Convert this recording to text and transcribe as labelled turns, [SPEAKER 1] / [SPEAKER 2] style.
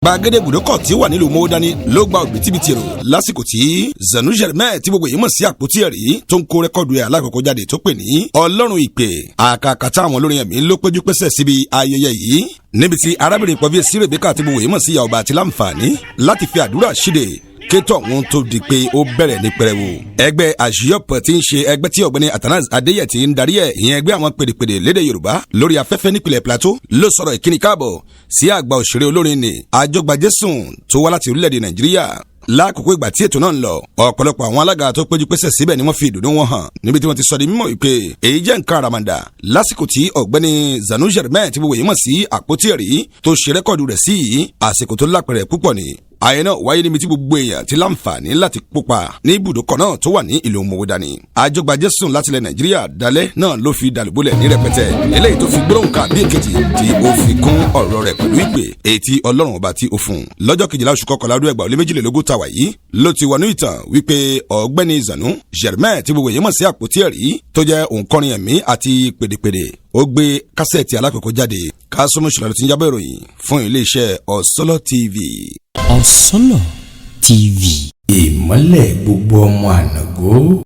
[SPEAKER 1] Gbàgede ibùdókọ̀ tí ó wà nílùú Mowódání ló gba òbítíbitì èrò lásìkò tí Zanu Germain, tí gbogbo èyí mọ̀ sí Àpótí Ẹ̀rí, tó ń kó rẹ́kọ̀dù ẹ̀ alákọ̀ọ́kọ́ jáde tó pè ní Ọlọ́run Ìpè. Àkàkàtà àwọn olórin ẹ̀mí ló péjú pésẹ̀ síbi ayẹyẹ yìí, níbi tí arábìnrin Pọ̀bí Rebecca, tí gbogbo èyí mọ̀ sí Ìyá Ọba, àti láǹfààní láti fi àdúrà ṣíde kétọ̀ ọ̀hún tó di pé ó bẹ̀rẹ̀ ní pẹrẹwu. Ẹgbẹ́ Àṣeyọpọ̀ tí ń ṣe ẹgbẹ́ tí ọ̀gbẹ́ni Atanas Adéyẹ̀ tí ń darí ẹ̀, ìyẹn ẹgbẹ́ àwọn pèdèpèdè lédè Yorùbá lórí afẹ́fẹ́ nípìnlẹ̀ Plateau, ló sọ̀rọ̀ ìkíni káàbọ̀ sí àgbà òṣèré olórin ní Àjọgbàjẹsùn tó wá láti orílẹ̀-èdè Nàìjíríà. Lákòókò ìgbà tí ètò náà ń lọ, ọ̀pọ̀lọpọ̀ àwọn alága tó péjú pésẹ̀ síbẹ̀ ni wọ́n fi ìdùnnú wọn hàn, níbi tí wọ́n ti sọ di mímọ̀ wípé èyí jẹ́ nǹkan àràmàǹdà lásìkò tí ọ̀gbẹ́ni Zanu Germain, tí gbogbo èyí mọ̀ sí Àpótí Ẹ̀rí, tó ṣe rẹ́kọ̀dù rẹ̀ sí yìí. Àsìkò tó lápẹ̀rẹ̀ púpọ̀ ni ayẹyẹ náà wáyé, níbi tí gbogbo èèyàn ti láǹfààní láti kópa ní ibùdókọ̀ náà tó wà ní ìlú Mowódání. Àjọgbàjẹsùn láti ilẹ̀ Nàìjíríà dalẹ̀ náà ló fi dàlúbọ̀lẹ̀ ní rẹpẹtẹ, eléyìí tó fi gbólóhùn kan bí èkejì tí ó fi kún ọ̀rọ̀ rẹ̀ pẹ̀lú ìpè èyí tí Ọlọ́run Ọba tí ó fún un. Lọ́jọ́ 12 oṣù 11 ọdún 2022 ta wà yìí ló ti wọnú ìtàn wípé ọ̀gbẹ́ni Zanu Germain, tí gbogbo èèyàn mọ̀ sí Àpótí Ẹ̀rí, tó jẹ́ òǹkọrin ẹ̀mí àti pèdèpèdè, ó gbé kásẹ̀tì alákọ̀ọ́kọ́ jáde. Kásùmù Ṣùlọ́dún tí ń jábọ̀ ìròyìn fún iléeṣẹ́ Ọ̀sọ́lọ́ TV.
[SPEAKER 2] Ọ̀sọ́lọ̀ TV.
[SPEAKER 3] Ìmọ́lẹ̀ gbogbo ọmọ ànàgó.